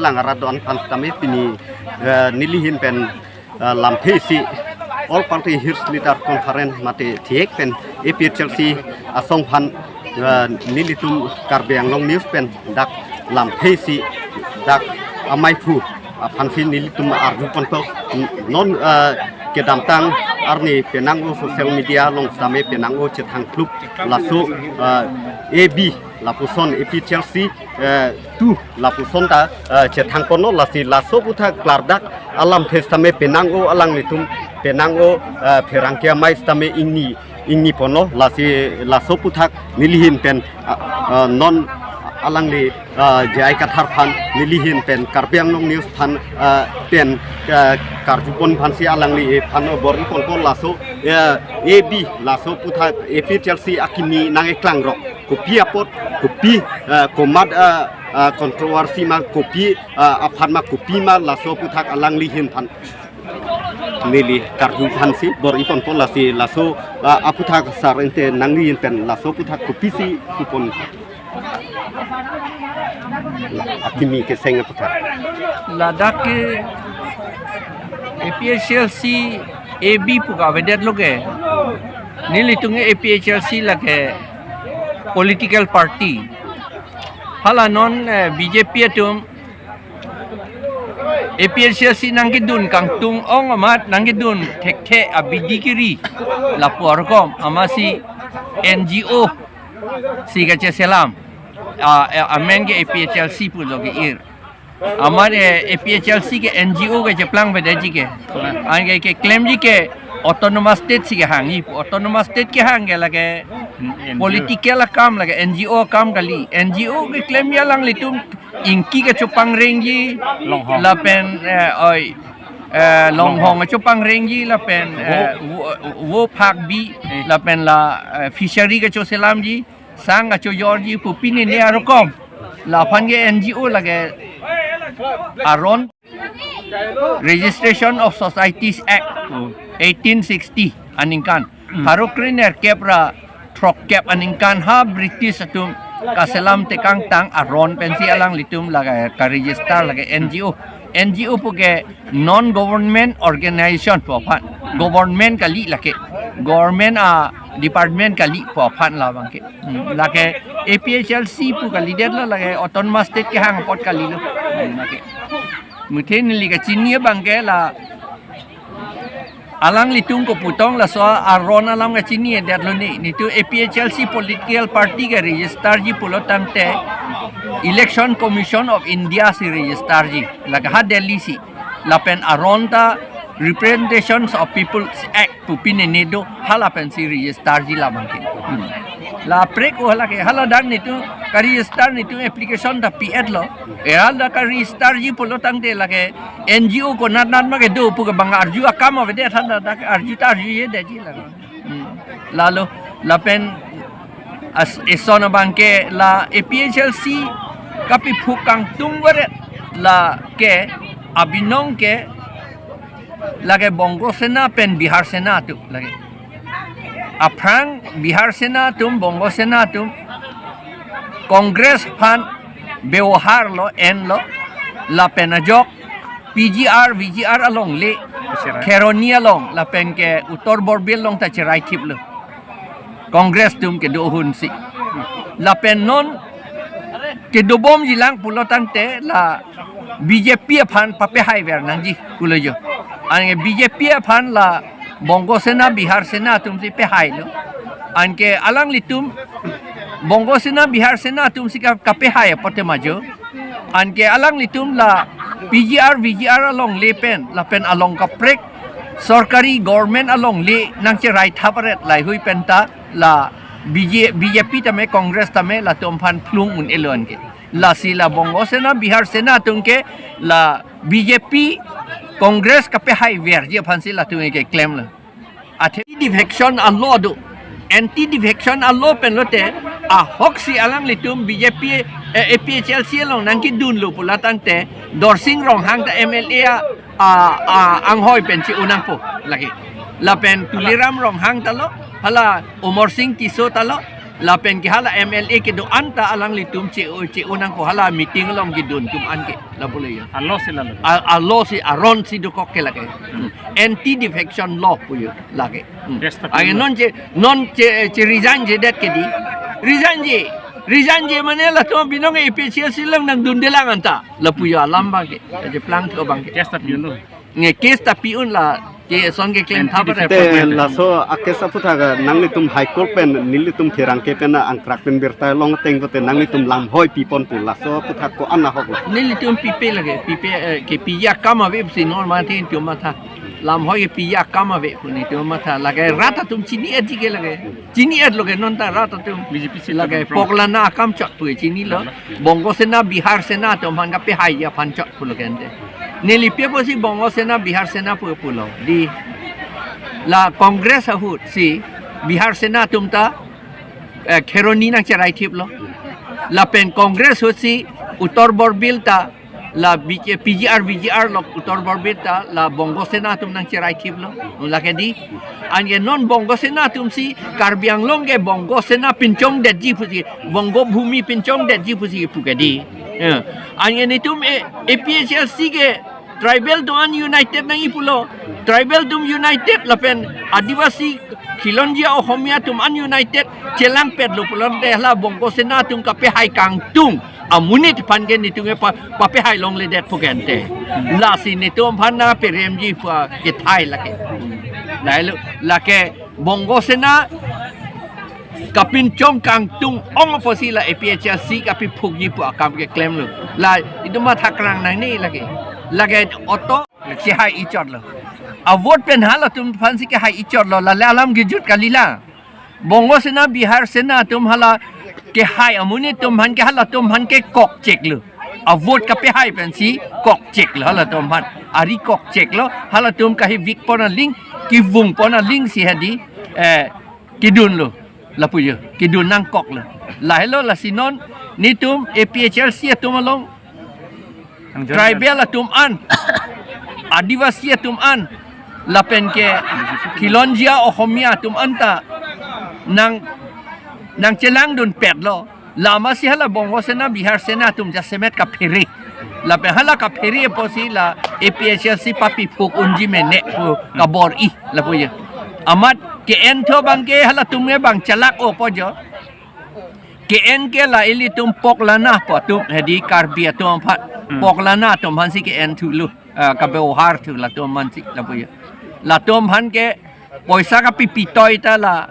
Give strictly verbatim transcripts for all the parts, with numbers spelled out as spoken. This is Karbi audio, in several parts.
Lang arat do-an aphan sitame pini, eh, nelihin pen, eh, lamthe isi All Party Hills Leader Conference mate thihek pen A P H L C asong aphan, eh, nelitum Karbi Anglong News pen dak lamthe isi dak amaiphu aphansi nelitum arju ponpo. Non, eh, kedamtang arni penang-o social media along sitame penang-o chethang klup laso, eh, A B lapuson A P H L C, eh, two lapuson ta, eh, chethang ponlo, lasi laso aputhak klardak alamthe sitame penang-o alanglitum penang-o, eh, pherangke amei sitame ingni ingni ponlo, lasi laso aputhak nelihin pen, ah, ah, non alangli, ah, J I Kathar aphan nelihin pen Karbi Anglong News aphan, ah, pen, ah, karju pon aphansi alangli aphan bor-i ponpo laso, eh, A B laso aputhak A P H L C akimi nangkeklang rok. Kopi apot, kopi, eh, komat, eh, eh, controversy ma kopi, eh, aphan ma kopi ma laso aputhak alanglihin aphan neli karju aphansi bor-i ponpo, lasi laso, eh, aputhak sar ente nangli pen laso aputhak kopisi kupon akimi keseng aputhak. Ladak ke A P H L C A B pu kavedetlo ke. Nelitum A P H L C lake political party. Hala non, eh, B J P atum A P H L C nangkedun kangtung ong amat nangkedun thekthe abidi kiri lapu arkom amatsi N G O si kacheselam. Ah, eh, amen ke A P H L C pulo ke-ir. Amat, eh, A P H L C ke N G O kacheplang beda ji ke. Anke keklemji ke autonomous state si kehangji. Autonomous state kehang ke lake political akam, lake N G O akam kali. N G O keklemji alanglitum ingki kachopangrengji, longhong, lapen, eh, oi, eh, longhong kachopangrengji, lapen, eh, vo, vo phakbi, eh, lapen la, eh, fishery kachoselamji, sang kachojorji pu pini ne arokom. Laphan ke N G O lake aron. Registration of Societies Act, hmm, eighteen sixty aningkan. Hmm. Pharo krenerkep ra throkkep aningkan ha British atum kaselam tekangtang aron pensi alanglitum lake ka-register lake N G O. N G O pu ke non government organization pu aphan. Government kali lake. Government a department kali pu aphan labang ke. Hmm, lake A P H L C pu kalidetlo, lake autonomous state kehang apot kalilo. Hmm, lake. Muthe neli kachini abang ke la alanglitum koputong laso aron alam kachinidetlo ni. Netum A P H L C political party ke-register ji pulo tangte Election Commission of India si register ji. Lake ha Delhi si. Lapen aron ta Representations of People's Act pu pini ne do, hala pensi register ji labang ke. Hmm. La prek o hala ke, hala dak netum ka-register, netum application ta pi-etlo. E hala dak ka-register ji pulo tangte lake N G O konat nat ma kedo pu ke bang arju akam avedet, hala dak arju ta arjujedetji la. Hmm. Lalo, lapen as eson abang ke la A P H L C kapiphuk kangtung varet lake abinong ke lake Bongo Sena pen Bihar Sena atum lake. Aphrang Bihar Sena atum, Bongo Sena atum Congress aphan bebohar lo, enlo, lapen ajok P G R, V G R alongle, Kheroni along, lapen ke Uttar Borbil along ta cherai thiplo. Congress atum kedo ahut si. Lapen non kedobomji lang pulo tangte la B J P aphan papehaiver nangji pulo jo. Anke B J P aphan la Bongo Sena, Bihar Sena atum si pehailo. Anke alanglitum Bongo Sena, Bihar Sena atum si ka-, kapehai apot te ma jo. Anke alanglitum la P G R, V G R alongle pen, lapen along kaprek sorkari government alongle nangcherai thap aret laheihui penta la B J, B J P tame, Congress tame latum aphan phlung un-elo anke. Lasi la Bongo Sena, Bihar Sena atum ke la B J P, Congress kapehaiverji aphansi latum ke klemlo. Athe defection a-law do. Anti-defection a-law pen lote ahok si alanglitum B J P, eh, A P H L C along nangkedunlo pulo tangte Dorsing Ronghang ta M L A a, a, a, anghoi pen chi-o nangpo lake. Lapen Tuliram Ronghang ta lo, hala Amarsing Tisso ta lo, Lapen ke hala M L A kedo-an ta alanglitum che-o che-o nangkok, hala meeting along kedun atum an ke. Lapu le ya. Alo si lalo. A, alo si, aron si dokok ke lake. Anti defection law pu yo lake. Hmm. Yes, tapi Anke lo. non che, non che, che resign jedet ke dei. Resign je. Resign je mane latum binong A P H L C along nangdunde lang anta. Lapu yo alam abang ke. Aje plang tho abang ke. Yes, tapi lo. Nge case ta pi-un la, ke son ke klem tha Anti-defection. Te laso a-case aphuthak nanglitum High Court pen nelitum pherangke pen angkrak pen birta long ateng pote nanglitum lamhoi pipon pu, laso aphuthak ko-an ahok lo. Nelitum pipe lake, pipe, eh, ke piji akam ave pusi non mati tum matha. Lamhoi ke piji akam ave pu netum matha. Lake rat atum chini-etji ke lake. Chini-et lo ke non ta rat atum. B J P si lake tum pok lana akam chot pu chinilo. Lana. Bongo Sena, Bihar Sena atum aphan kapehai aphan chot pulo ke ante. Neli pi apotsi Bongo Sena, Bihar Sena pu pulo. Dei, la Congress ahut si Bihar Sena atum ta, eh, Kheroni nangcherai thiplo. Lapen Congress ahut si Uttar Borbil ta la B J, P G R, V G R lo Uttar Borbil ta la Bongo Sena atum nangcherai thiplo. Lake dei. Anke non Bongo Sena atum si Karbi Anglong ke Bongo Sena pinchongdetji pusi, Bongo Bhumi pinchongdetji pusi pu ke dei. Eh. Anke netum, eh, A P H L C ke tribal atum an united nangji pulo. Tribal atum united lapen Adivasi Khilonjia Ohomia atum an united chelangpetlo pulote hala Bongo Sena atum kapehai kangtung amonit aphan ke netum ke pa, papehai longledet pu ke ante. Lasi netum aphan nangperemji pu kethai lake. Lahelo, lake Bongo Sena kapinchong kangtung ong apotsi la A P H L C kapephukji pu akam keklemlo. La itum matha krang nangne lake. Lake auto kehai-i chotlo. A-vote pen halatum aphansi kehai-i chotlo. La le alam kejut kali la. Bongo Sena, Bihar Sena atum hala kehai amonit atum aphan ke halatum aphan ke kokcheklo. A-vote kapehai pensi kokcheklo halatum aphan. Ari kokcheklo, halatum kahivikpon aling, kevungpon aling si hadi, eh, kedunlo. Lapu yo, kedun nangkoklo. Lahelo lasi non netum A P H L C atum along, Nang join tribal atum an, Adivasi atum an, lapen ke Khilonjia Ohomia atum an ta nang, nangchelangdunpetlo. Lasi hala Bongo Sena, Bihar Sena atum jasemet kaphere. Lapen hala kaphere apotsi la A P H L C papephuk unji mene pu kabor-i lapu yo. Amat ke-en tho abang ke halatum ke bang chalak-o pu jo. Ke-en ke la ilitum pok lana pu atum hadi Karbi atum aphan. Hmm. Pok lana atum aphansi ke-en thulo. Ah, kabebohar thu latum aphansi lapu yo. Latum aphan ke poisa kapipitoi ta la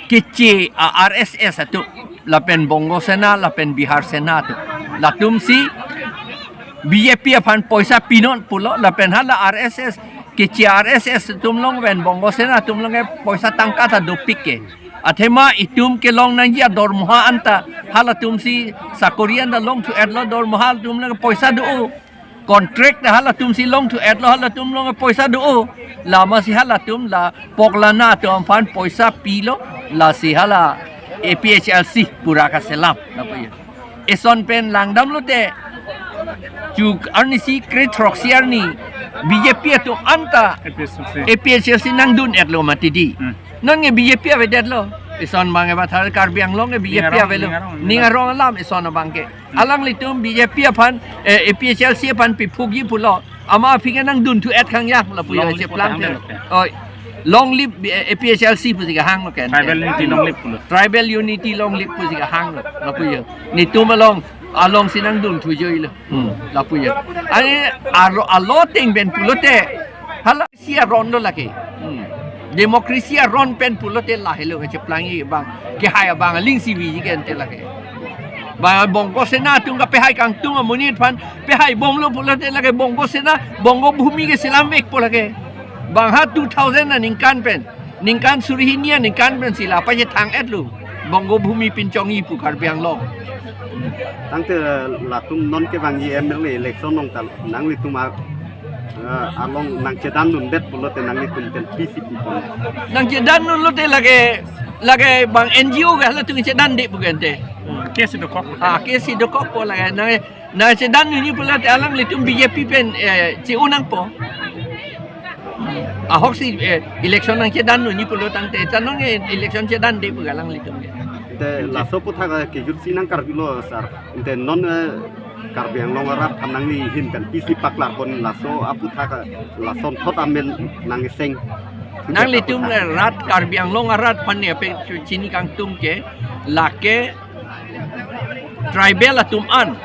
keche a-R S S atum, lapen Bongo Sena, lapen Bihar Sena atum. Latumsi B J P aphan poisa pinon pulo, lapen hala R S S, keche R S S atum along pen Bongo Sena atum along ke poisa tangka ta dopik ke. Athema itum kelong nangji adormoha anta, halatumsi sakori anta longthu-etlo, dormoha atum along poisa do. Contract ta halatumsi longthu-etlo, halatum along poisa do. Lasi halatum la pok lana atum aphan poisa pilo, lasi hala A P H L C pura kaselam. Lapu yo. Eson pen langdamlote, chu arnisi kre-throksi arni B J P atum anta A P H L C. A P H L C nangdun-etlo mati dei. Hmm. Non ke B J P avedetlo. Eson abang ke bathar Karbi Anglong ke B J P Ning arong, avelo. Ning arong, ning arong. Ning arong alam eson abang ke. Alanglitum B J P aphan, eh, A P H L C aphan pephukji pulo. Amat aphi ke nangdunthu-et khangjang lapu yo. Long live cheplang puta the. Hanglo ke. Oi. Long live, eh, A P H L C pusi kehanglo ke. Tribal unity long live pulo. Tribal unity long live pusi kehanglo lapu yo. Netum along, alongsi nangdunthu joilo. Hmm, lapu yo. Ani alo, alo ateng pen pulote. Hala si aron do lake. Hmm. Democracy aron pen pulote lahelo kecheplang-i abang, kehai abang alingsi biji ke ante lake. Ba Bongo Sena atum kapehai kangtung amonit aphan pehaibomlo pulote lake Bongo Sena, Bongo Bhumi ke selamvekpo lake. Bang ha two thousand aningkan pen, ningkan suri hini aningkan pensi la pachethang-etlo Bongo Bhumi pinchongji pu Karbi Anglong. Tangte latum non kevangji M L A election along ta nanglitum a, eh, along nangchedandundet pulote nanglitum pen P C P pon. Nangchedandunlote lake, lake bang N G O ke halatum chedande pu ke ante. Case dokok. Ah, case dokokpo lake. Nang, nangchedandunji pulote alanglitum B J P pen, eh, che-o nangpo. Ahoksi, eh, election nangchedandunji pulo tangte, ta non, eh, election chedande pu alanglitum ke. Te laso aphuthak kejut si nang Karbi lo sir. Te non eh, Karbi Anglong arat aphan nangli ahin pen pisi paklar pon laso aphuthak lason thot amen nang iseng. Nanglitum le rat Karbi Anglong arat aphan ne ape chini kangtung ke lake tribal atum an,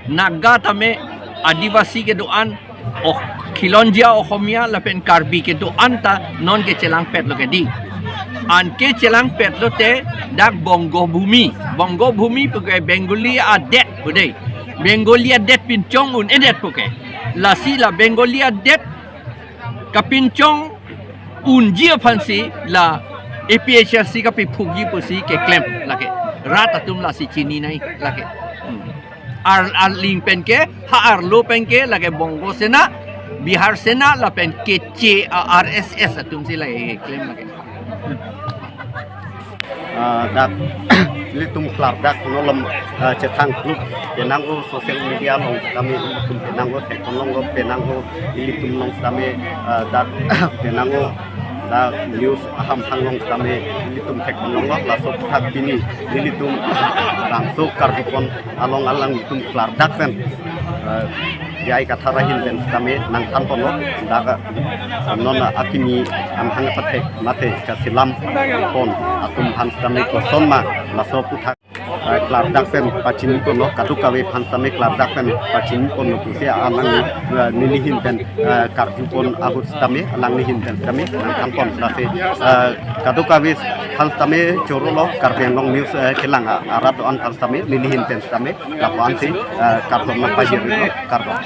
Naga tame, Adivasi kedo-an, oh, Khilonjia Ohomia lapen Karbi kedo-an ta non kechelangpet lo ke di. An kechelangpet lote dak Bongo Bhumi. Bongo Bhumi puke Bengali adet pu dei. Bengali adet pinchong un-edet puke. Lasi la Bengali adet kapinchong unji aphansi la A P H L C kapiphukji pusi keklem lake. Rat atum lasi chininei lake. Hmm. Ar, arling pen ke, ha arlo pen ke lake Bongo Sena, Bihar Sena lapen keche, ah, R S S atumsi lake klem lake. Ah, dak ilitum klardak non malom, ah, chethang kluk penang-o, social media along tame ilitum penang-o, theklong lo penang-o, ilitum along tame, ah, dak penang-o, dak news aham hang along tame ilitum theklong lo, laso aphuthak pini ilitum bangso Karbi pon along alanglitum klardak pen, eh, J I Kathar ahin pen tame nangthan ponlo, dak, eh, non akimi amahang pathek mate kaselam pon atum aphan tame koson ma laso aphuthak, eh, klardak pen pachini ponlo, kadokave aphan tame klardak pen pachini ponlo pusi alang, eh, neli ahin pen, eh, karju pon ahut tame alangli ahin pen tame nangthan pon lasi, eh, kadokave aphan tame choro lo Karbi Anglong news, eh, kelang arat do-an aphan tame neli ahin pen tame lapu-ansi, eh, kardom nangpajir lo, kardom.